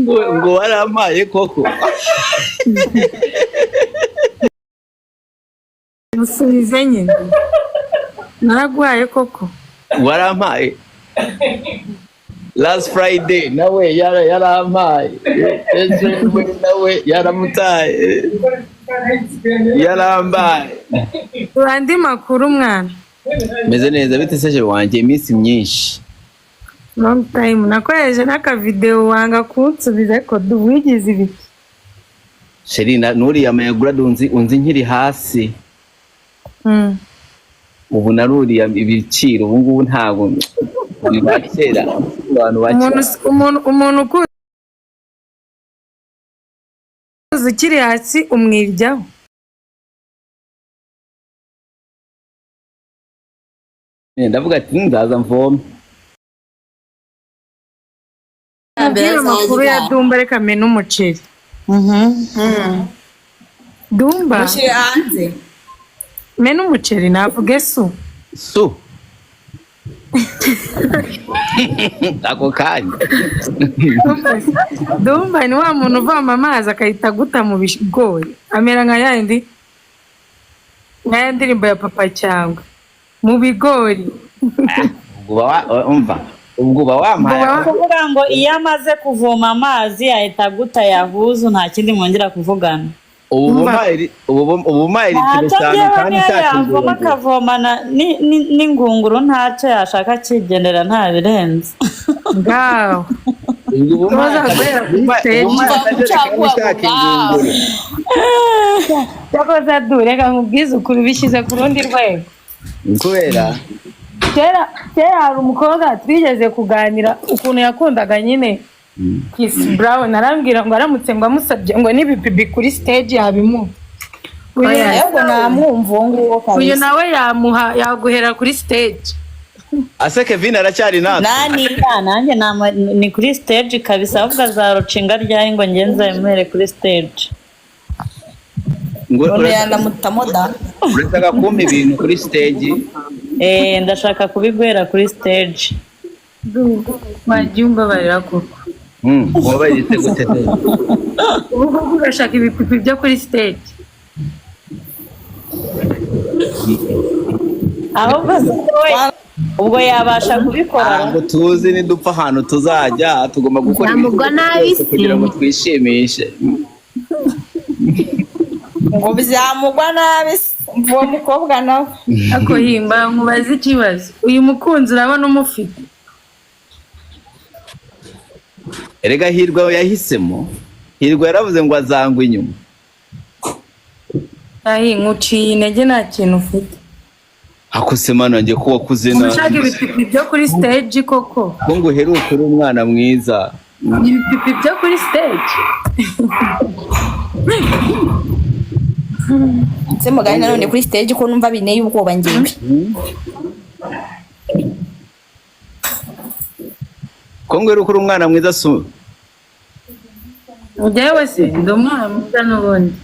Ngo warampaye koko. Musubize nyine, naraguhaye koko. Warampaye last Friday, nawe yarampaye ejo we nawe yaramutaye, yarambaye. Andi makuru, mwana? Meze neza, bite se wanjye? Iminsi myinshi. Long time. Nakoresheje n'akavideo wanga kunsubiza, ariko wigize ibiki? Chérie, nuriya mayagura unzi nkiri hasi. Ubu naruriya ibiciro, ubu ngubu ntabwo ni ba kera, abantu ba Umuntu kera. Umuntu ukuzi ukiri hasi umwiryaho. Ndavuga ati nzaza mvome. Mubwire amakuru ya Dumba, reka mene umuceri. Dumba. Mushyire hanze. Mene umuceri, navuge su. Su ako kanya. Dumba ni wa muntu uvoma amazi akahita aguta mu bigori, amera nka yandi, nka ya ndirimbo ya Papa Cyangwe, mu bigori. Ubwo uba umva, ubwo uba wampaye. Kuvuga ngo iyo amaze kuvoma amazi ahita aguta yahuzu, nta kindi mwongera kuvugana. Ubu ubumpaye litiro Ntacyo. 5 Njyewe kandi niyo nshaka yavoma ingunguru. akavomana n'ingunguru, ntacyo yashaka akigendera, nta birenze. Ngaho. Ubwo ubumpaye Tuzaguhera kuri stage. ubumpaye akajerekani nshaka ingunguru. Cyakoze du, reka nkubwize ukuri, bishyize ku rundi rwego. Kubera? Kera kera hari umukobwa twigeze kuganira ukuntu yakundaga nyine Chris Brown, arambwira ngo aramutse ngo amusabye ngo n'ibipipi kuri stage yabimuha. Uyu Ahubwo namwumva uwo nguwo uyu kabisa. Nawe yamuha, yaguhera kuri stage. Ase Kevin aracyari natwe? Nani nanjye ni kuri stage kabisa, ahubwo azarucinga ryari ngo ngenze nzabimuhere kuri stage? Ngo None yanamutamo da. Urashaka kumpa ibintu kuri stage? Eh, ndashaka kubiguhera kuri stage. Wagiye umbabarira koko? Wabaye gute se? Ubu koko urashaka ibipipi byo kuri stage? Ahubwo se wowe, ubwo yabasha kubikora? Ntabwo tuzi nidupfa ahantu tuzajya, tugomba gukora Byamugwa ibintu nabi byose se. kugira ngo twishimishe. Ngo byamugwa nabi se, umva uwo mukobwa nawe. Ako himba, nkubaze ikibazo, uyu mukunzi urabona umufite? Erega Hirwa yahisemo, Hirwa yaravuze ngo azangwa inyuma. Ayi, nkuciye intege, nta kintu ufite. Akose Mana njye, ko wakuze na Ushaka ibipipi byo kuri stage koko? Ko ngo uheruke uri umwana mwiza. Ibipipi byo kuri stage. Se mugani nanone kuri stage ko numva binteye ubwoba ngewe. Ko ngo uheruke uri umwana mwiza su. Njyewe se ndi umwana mwiza n'ubundi.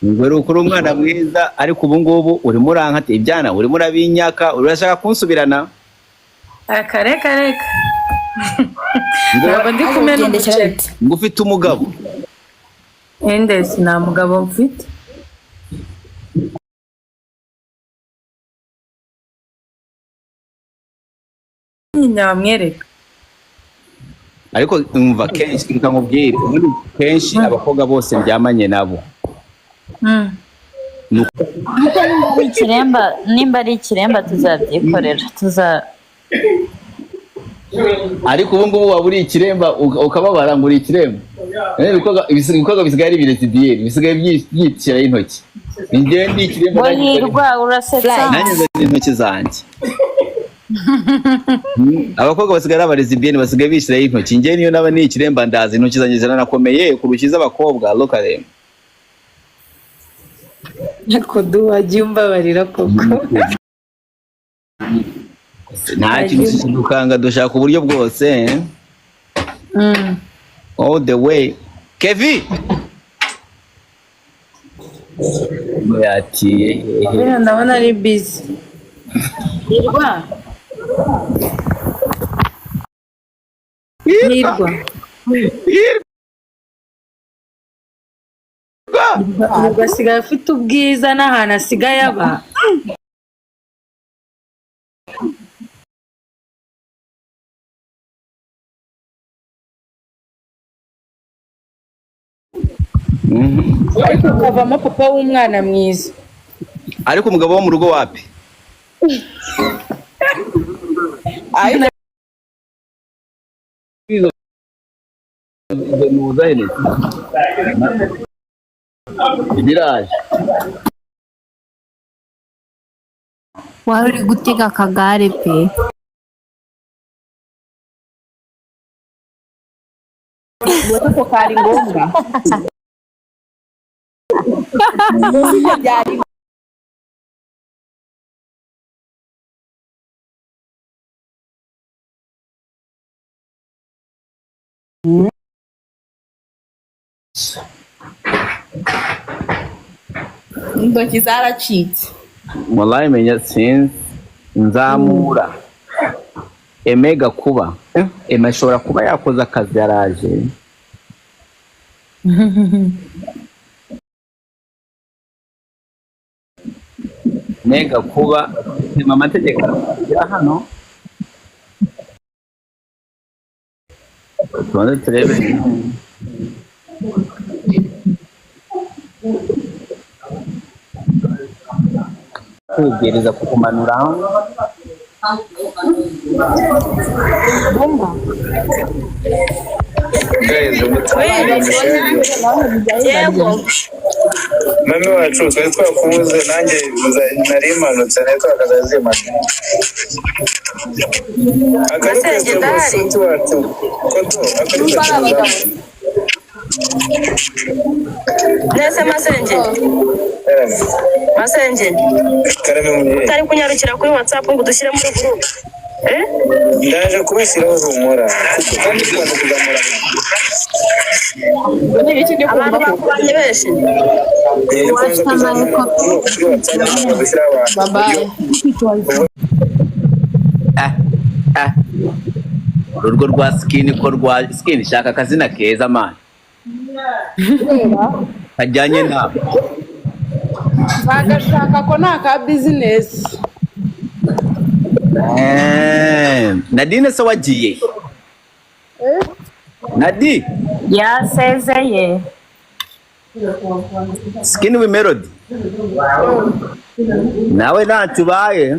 Ngo uheruke uri umwana mwiza, ariko ubu ngubu urimo urankata ibyana, urimo urabinyaka, urashaka kunsubirana. Akareka reka. Ngo Ntabwo ndi kumena Ugendekera umuceri. bite? Ngo ufite umugabo? Endesi, nta mugabo mfite. Nyina wamwereka. Ariko umva, kenshi reka nkubwire, ubundi kenshi abakobwa bose ndyamanye nabo ni Nimba ari ikiremba, nimba ari ikiremba tuzabyikorera, tuza. Ariko ubu ngubu waba uri ikiremba ukababara ngo uri ikiremba. Ibikorwa bisigaye ari ibirezidiyeri, bisigaye byitiraho intoki. Ni njyewe ndi ikiremba. Ngo Nanjye Hirwa urasetsa. Nanjye nzana intoki zanjye. Abakobwa basigaye ari abarezibiyeni, basigaye bishyiraho intoki. Njyewe niyo naba ni ikiremba, ndazi intoki zanjye ziranakomeye kurusha iz'abakobwa. Look at them. Ariko du, wagiye umbabarira koko? Nta kintu kidukanga, dushaka uburyo bwose, eh? All the way, Kevi yatiye. Buriya ndabona ari busy. Hirwa, Hirwa. Hirwa. Ubwo asigaye afite ubwiza n'ahantu asigaye aba. Ariko ukavamo papa w'umwana mwiza. Ariko umugabo wo mu rugo wapi? Ariko Izo nuza Hennessy. Biraje. Wari uri gutega akagare pe. Ubwo ko kari ngombwa, siko byari. Intoki zaracitse. Wallahi menya sinzi nzamura Emega kuba Eme ashobora kuba yakoze akazi, yaraje. Mega kuba tema amategeko ya hano, tubanze turebe. Kwegereza kukumanura. Guys, Yego. Mami wacu, twari twakubuze. Nanjye nari imanutse, network zimanuka. Akarequest rwose wacu koto, akarequest. Nese Masenge, Masenge, Karame muye. Utari kunyarukira kuri WhatsApp ngo udushyire muri group, eh? Ndaje kubashyiraho, humura, kuko kandi kubanza kuzamura. N'ibiki ndi Abantu kumva ko bakubanye benshi. Kubanza kuzamura kuri WhatsApp, gushyiraho abantu. Babaye. Ah, ah. Urwo rwa skin ko rwa skin, shaka akazina keza man kajyanye na Bagashaka ko ni aka business. Nadine se wagiye Nadi? Yasezeye. Skin with Melody nawe ntacyo ubaye.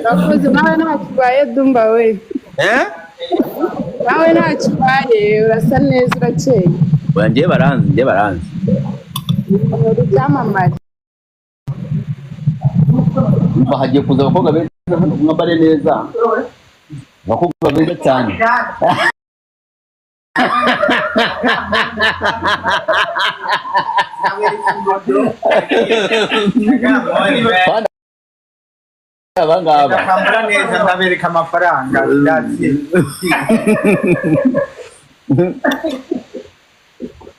Urakoze, nawe ntacyo ubaye, Dumba we. Eh? Nawe ntacyo ubaye, urasa neza, urakeye. Oya, njye baranzi, njye baranzi. Uri ibyamamare. Umva, hagiye kuza abakobwa beza hano, mwambare neza, abakobwa beza cyane. Kandi aba ngaba Kwambara neza, ndabereka amafaranga. That's it.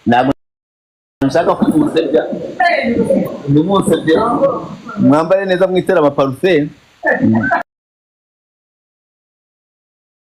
Ntabwo nshaka ko musebya, ntimunsebye. Mwambare neza, mwitera amaparufe.